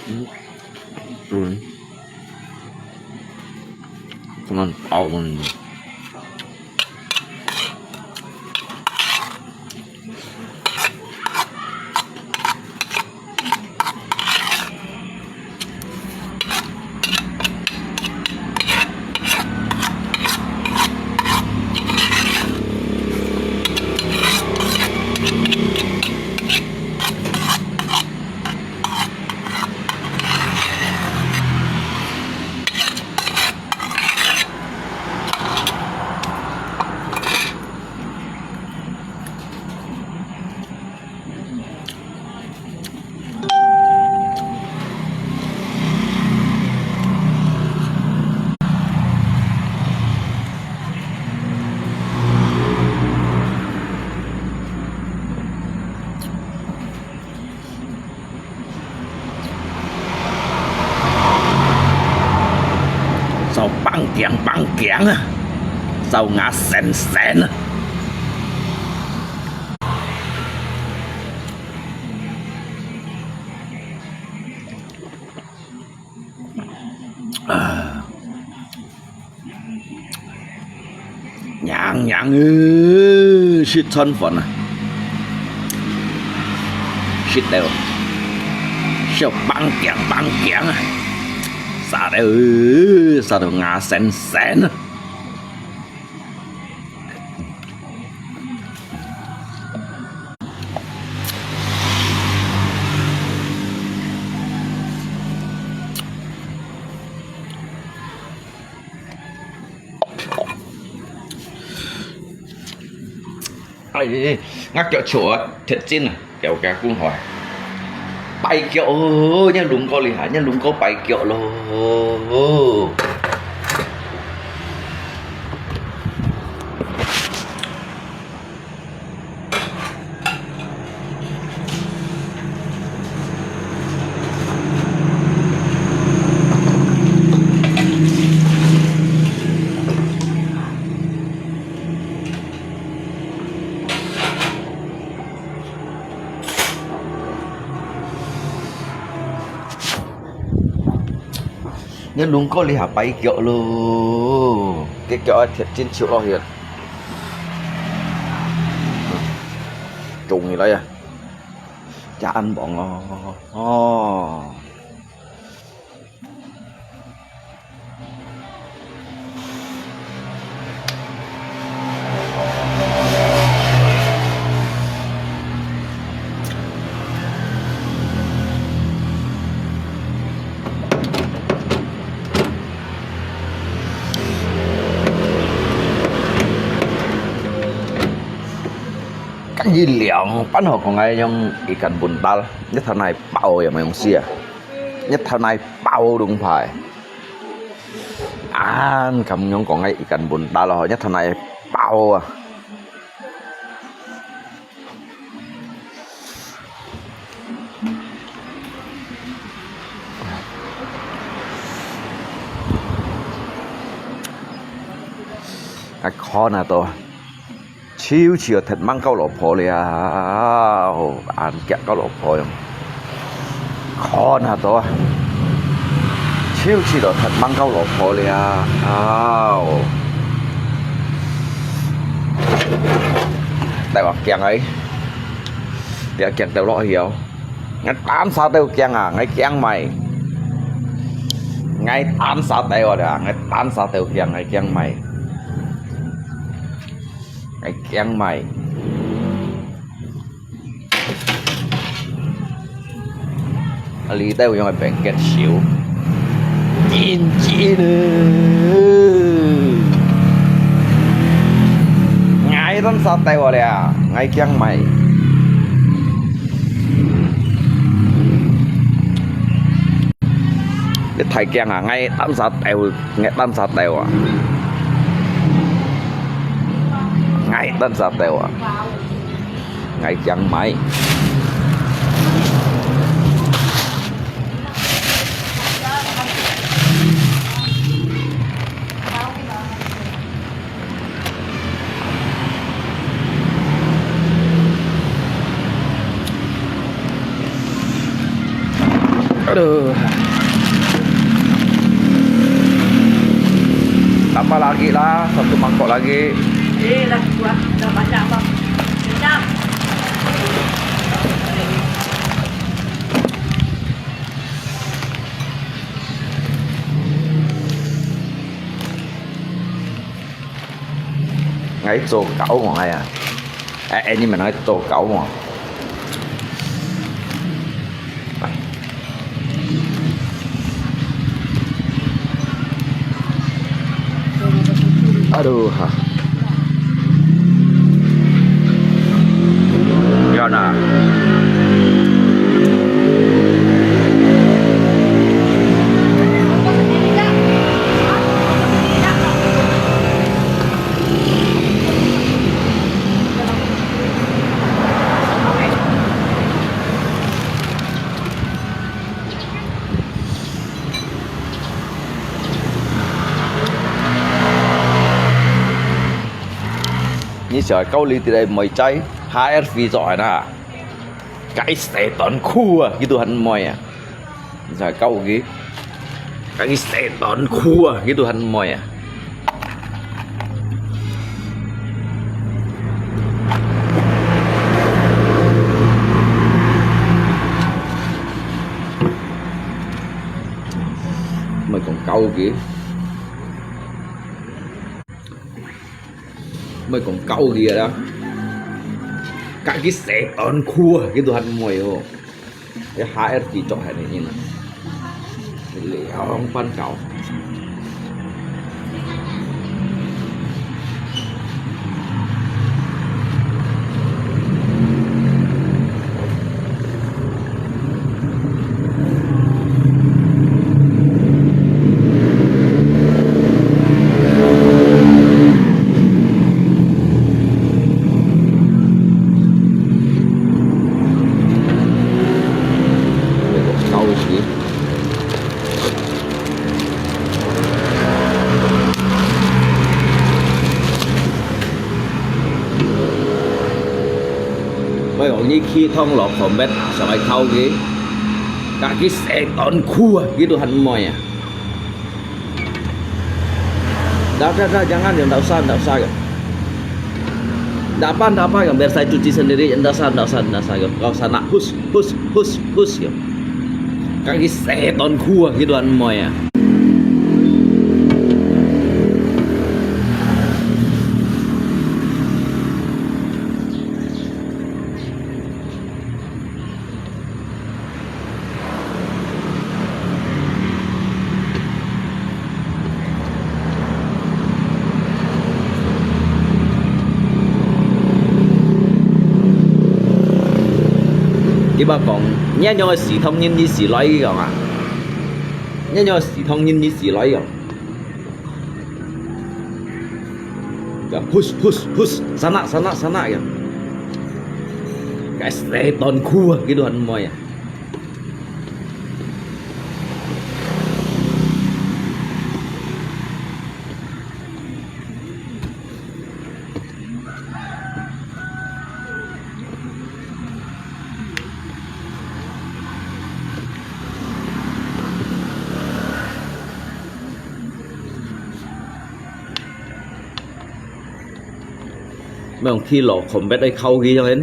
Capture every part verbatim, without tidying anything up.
嗯，嗯，真的好吃。燒嗙嗙嗙嗙啊，燒牙痠痠啊！啊！ 娘娘呃，食餐飯啊，食到，燒嗙嗙嗙嗙啊，痠到呃，痠到牙痠痠啊！ 哎，𠊎腳臭啊，忒真啊，腳腳公害。跛腳哦，你攏過哩哈，你攏過跛腳咯。 你攏過哩哈跛腳咯，該腳啊，忒真臭咯，去。終於來啊，真忙哦，哦。 今日涼，半好講愛用一間本大，一頭來包也無用死啊，一頭來包龍牌。 恁敢樣講个一間本大咯，一頭來包啊！啊，看啊都。 臭臭啊，忒猛搞老婆了，恁遽搞老婆樣。看下到啊，臭臭啊，忒猛搞老婆了，哦。大話驚欸，這驚到落去哦。𠊎單儕都驚啊，𠊎驚咩？𠊎單儕都啊，𠊎單儕都驚，𠊎驚咩？ 𠊎驚咩？啊，這兜用个平結手，真真啊！𠊎單儕兜啊了，𠊎驚咩？ 你太驚啊！𠊎單儕兜，𠊎單儕兜啊！𠊎單儕兜啊！𠊎驚咩？ Aduh. Tambah lagi lah, satu mangkok lagi. Eh, dah kuat, dah banyak, Bang. Kenyang. Ngai 做狗王哎呀！哎，哎，你们来做狗王。Aduh, ha. Yan ah. 你想高丽的妹仔，H R V做啊呐？該細短褲啊，佢都還妹啊！你想高佢，該細短褲啊，佢都還妹啊！ 毋係講狗个，毋係講狗个啦，家己洗短褲啊，佢都還毋會哦。 一下一支竹係你呢，兩班狗。我用你去通路旁邊上來偷佢，家己洗短褲啊，佢都還妹啊！ Dah, dah, dah, jangan yang, ndak usah, ndak usah ya. Ndak apa, ndak apa ya, biar saya cuci sendiri, ndak usah, ndak usah, ndak usah ya. Kau sana, hus, hus, hus, hus ya. Kaki setan gua gitu kan, Moy ya. Kiba kong, nya nyo si thong nyin ni si lai kong ah. Nya nyo si thong nyin ni si lai kong. Ya, hus, hus, hus, sana, sana, sana ya. Guys, setan gua gitu kan, Moy ya. ไม่ต้องที่หลอกผมไปได้เข้ากี่ยังเห็น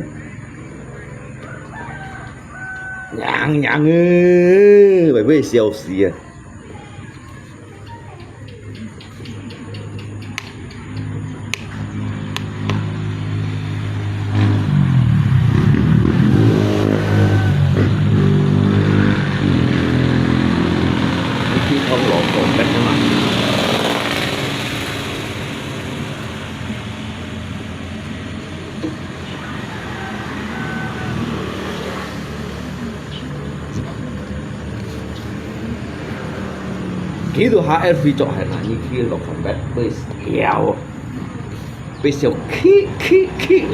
ยังยังเออไปเว้ยเซียวเซีย ที่ท้องหลอกผมแป๊บนึงอ่ะ 佢都下F B做係哪？你去落去乜會笑，會笑，企企企咁樣。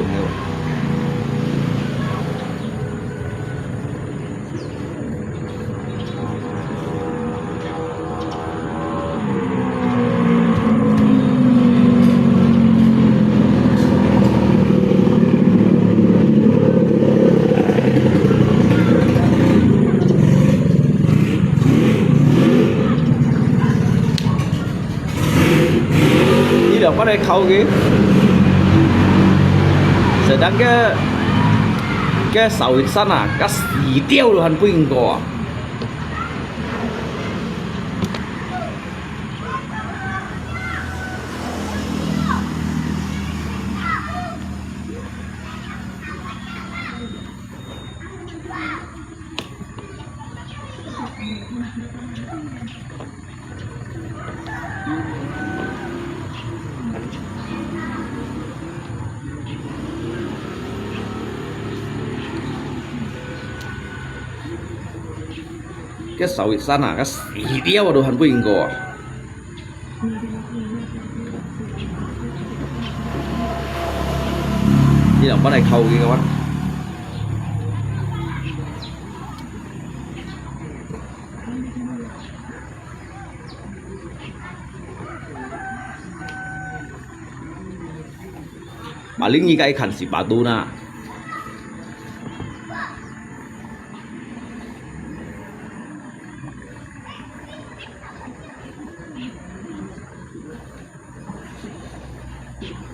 我來考佢，實在个，个燒一山啊，該死掉了還不應該啊！該燒一山啊，該死掉都還不應該啊！你兩班來考佢个話。Paling ikay kan si Patu na.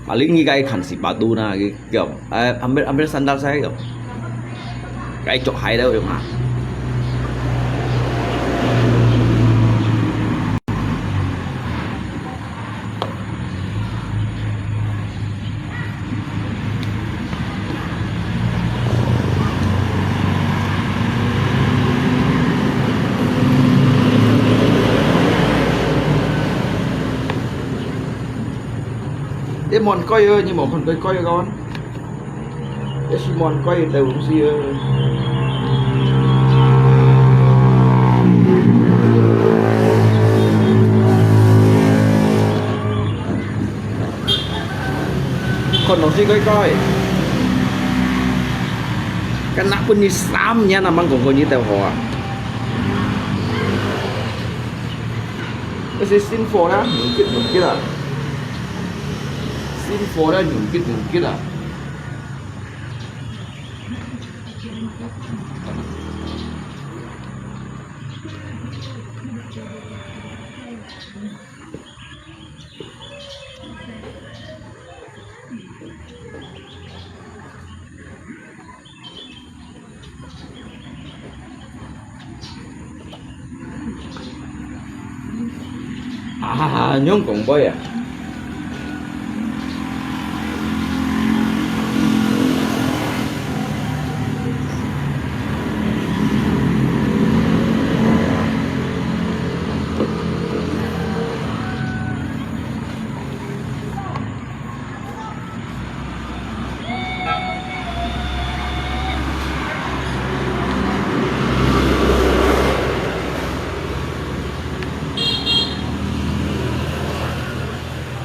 Paling ikay kan si Patu na, kyo. Eh, ambil, ambil sandal saya, kyo. Kay chok hai daw yung ha. 你望過去，你望看過去个。 也是望過去个東西啊。看東西過過。該拿分你三年啊，吂講過你兜好啊。該係新貨啦，用極用極啊。新貨啦，用極用極啊。 啊，仰講話啊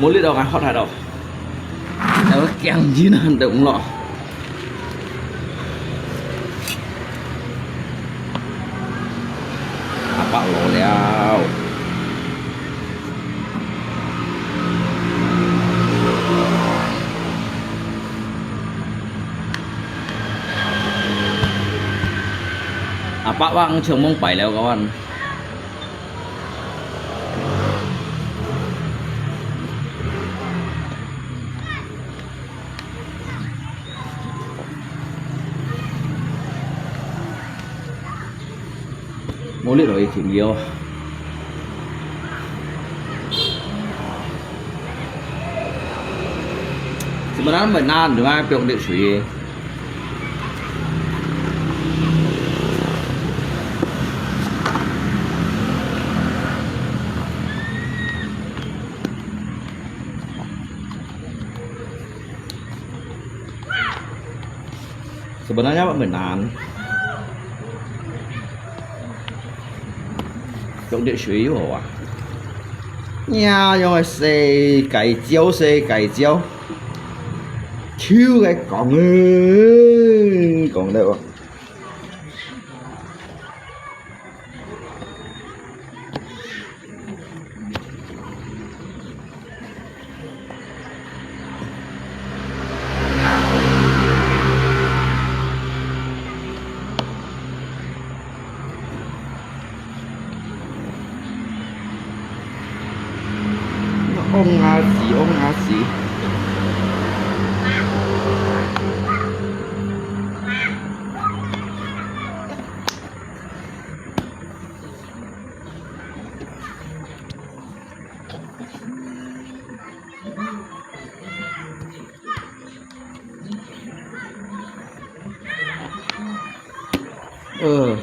？Mulit ako, hot hot ako. Ako kiang jinan dong lo. Apa lo liao? Apa bang chong mong pai liao kawan. Mulit lo itin yo. Sebenarnya benar dengan piok di sui. Sebenarnya apa benar? Dong di sui yo ah. Nya, yang ai si kai jiao, si kai jiao. Chiu kai kong, kong dek. 戇鴨屎，戇鴨屎。 呃，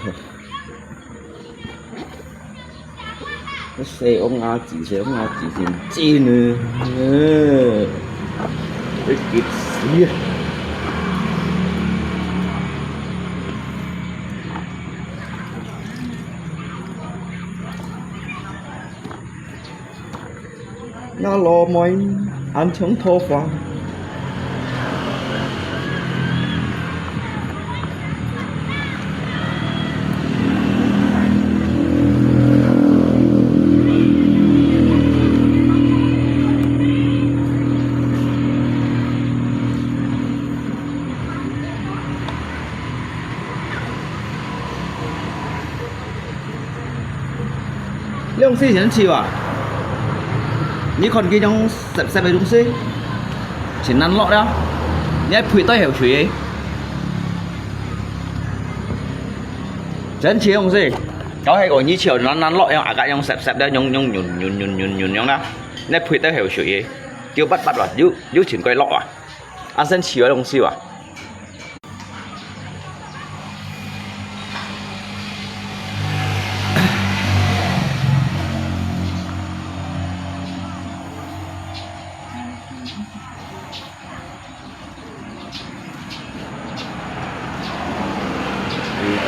細戇鴨子，細戇鴨子真賤啊！呃，會激死啊！ 那老妹，恁像桃花。 這東西真臭啊！你看佢種濕濕个東西，真難落了。你愛呸對口水个。真臭个東西，搞係講你臭難難落，樣啊，該樣濕濕个，樣樣軟軟軟軟軟樣啦。你愛呸對口水个，丟沓沓啊，又又真該落啊！啊，真臭个東西啊！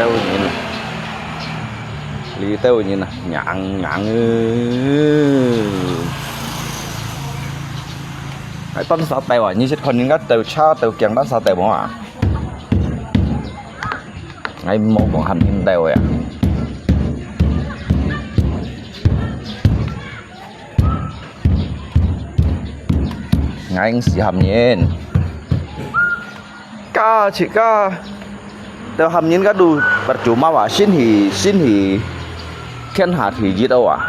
這兜人啊，這兜人啊，硬硬个。還單儕兜啊，你識看人家兜車兜驚單儕兜無啊？ 𠊎無講喊恁兜个啊。𠊎毋識喊人。該自家都喊人該都percuma啊，先去，先去，天下第一哦啊。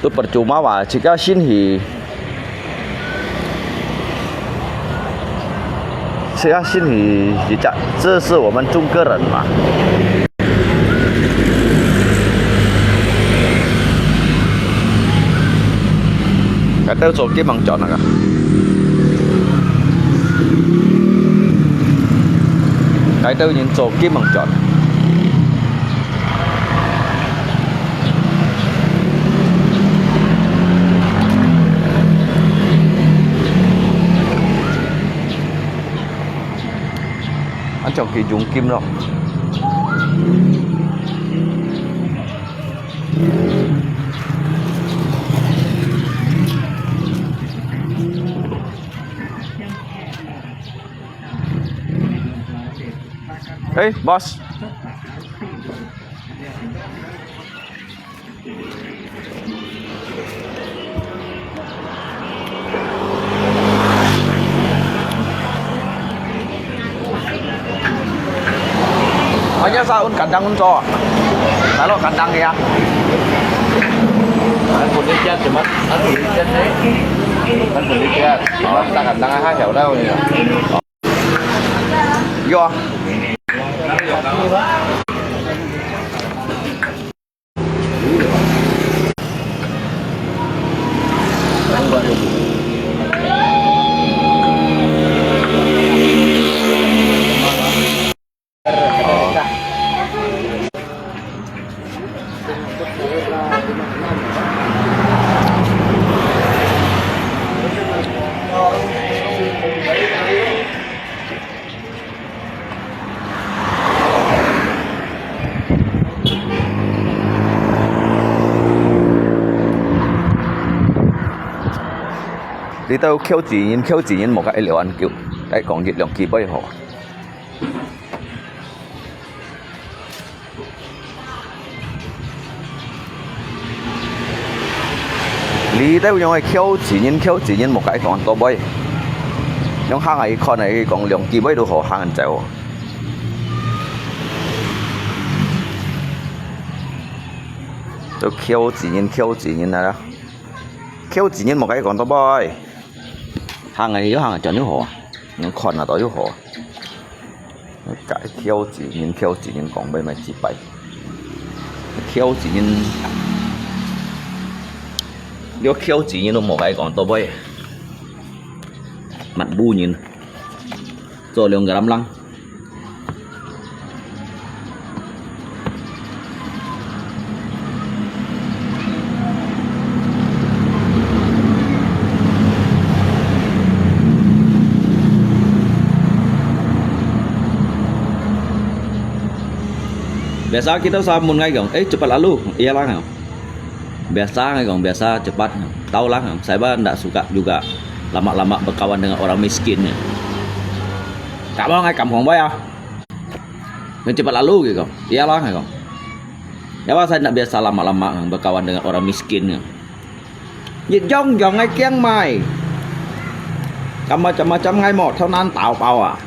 都percuma啊，自家先去，自家先去一隻，這是我們中國人嘛。該兜做金毛轉那個。該兜人做金毛轉。 恁樣佢佣金咯。誒，boss。 Hanya sa un kandang un cho. Lalu kandang ya. Kan pun lihat cuma, kan pun lihat ni. Kan pun lihat. Cuma tak kandang ah, ya udah. Yo. 這兜𤸁錢人，𤸁錢人無个一了恁久，來講一兩句話吼。 這兜樣个𤸁錢人，𤸁錢人無个講到尾，樣行下去看下去講兩句話都好行走。都𤸁錢人，𤸁錢人來啦。轎子人莫甲佢講到尾，行个又行个，轉又好啊，能看啊到又好啊。轎子人，轎子人講話莫自擺，轎子人，你轎子人都莫甲佢講到尾，滿路人，做兩個躝躝。 Biasa kita sa mun ngai kong, eh, cepat lalu, iyalah. Biasa ngai kong, biasa cepat. Tahulah, saya ndak suka juga lama-lama berkawan dengan orang miskin. Kamu ngai kam kong bai ah. Ngai cepat lalu gitu. Iyalah ngai kong. Ya apa saya ndak biasa lama-lama berkawan dengan orang miskin. Nyit jong jong ngai kiang mai. Kam macam-macam ngai mo, thau nan tao pao ah.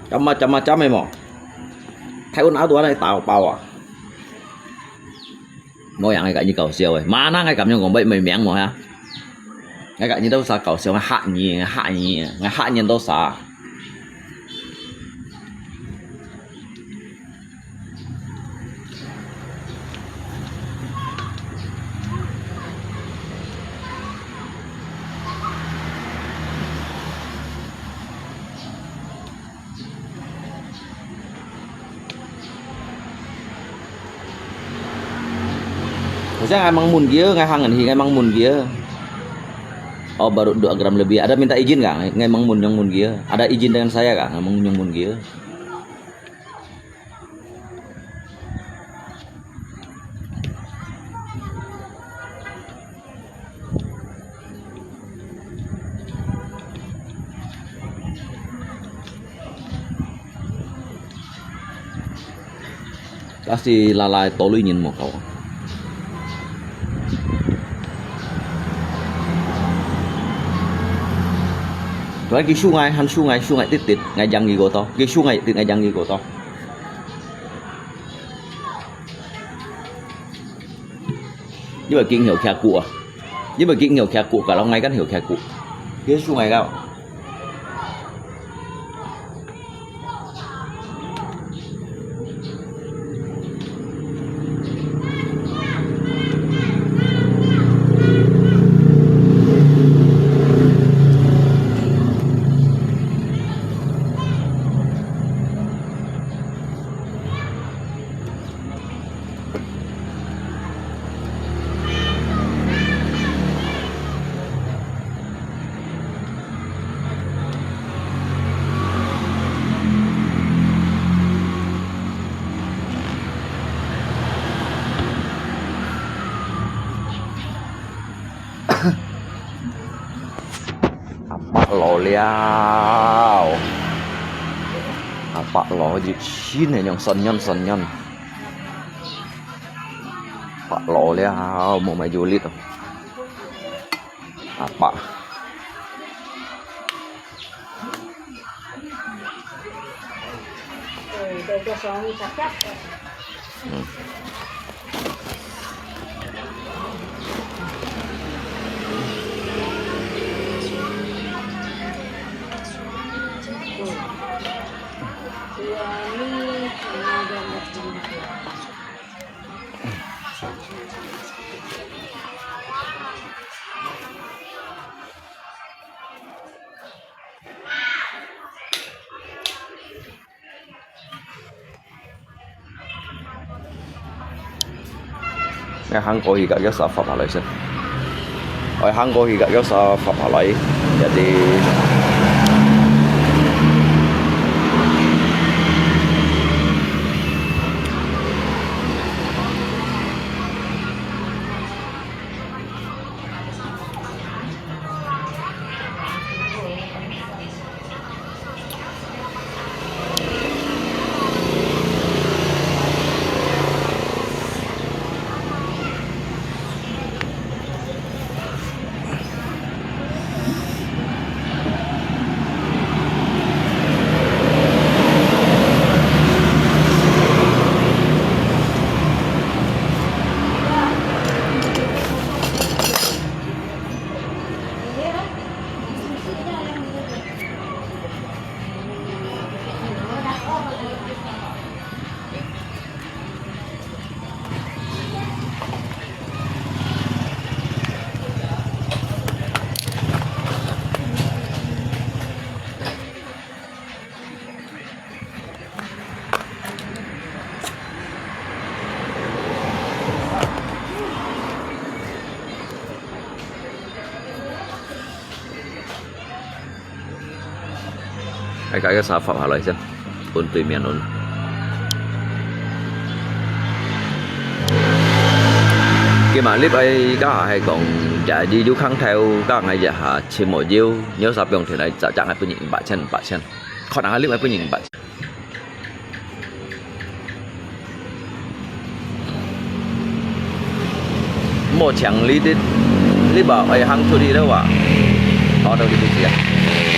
Kam macam-macam eh mo. Thai un atu nai tao pao ah. Mo yang ngai kat nyi kau siau eh. Mana ngai kam nyong kong bai mai miang mo ha. Ngai kat nyi tau sa kau siau, ngai hak nyi, ngai hak nyi, ngai hak nyi tau sa. 好像ngai mang mun kia, ngai hang ngan hi, ngai mang mun kia. Oh, baru dua gram lebih. Ada minta izin ka? Ngai mang mun nyong mun kia. Ada izin dengan saya ka? Ngai mang nyong mun kia. 假使拉拉多類人無夠啊。Tuan佢sungai，han sungai，sungai titit，ngai jang佢過多，佢sungai titit，ngai jang佢過多。 因為佢曉徛骨啊，因為佢曉徛骨，kalau ngai kan曉徛骨，佢sungai kau。 阿伯老了，阿伯老就親个樣，酸軟酸軟。阿伯老了，無買有力哦。阿伯。 Ngai行過去个，有啥發下來先？愛行過去个，有啥發下來？Jadi 該个沙發下來先，分對面分。今日禮拜家下係講，日日有空頭，家下一下尋無有，有啥不用錢來，隻隻係分人五百千，五百千，可能係禮拜分人五百千。 無請你的，你無愛行出去了哇？好，到你不是啊。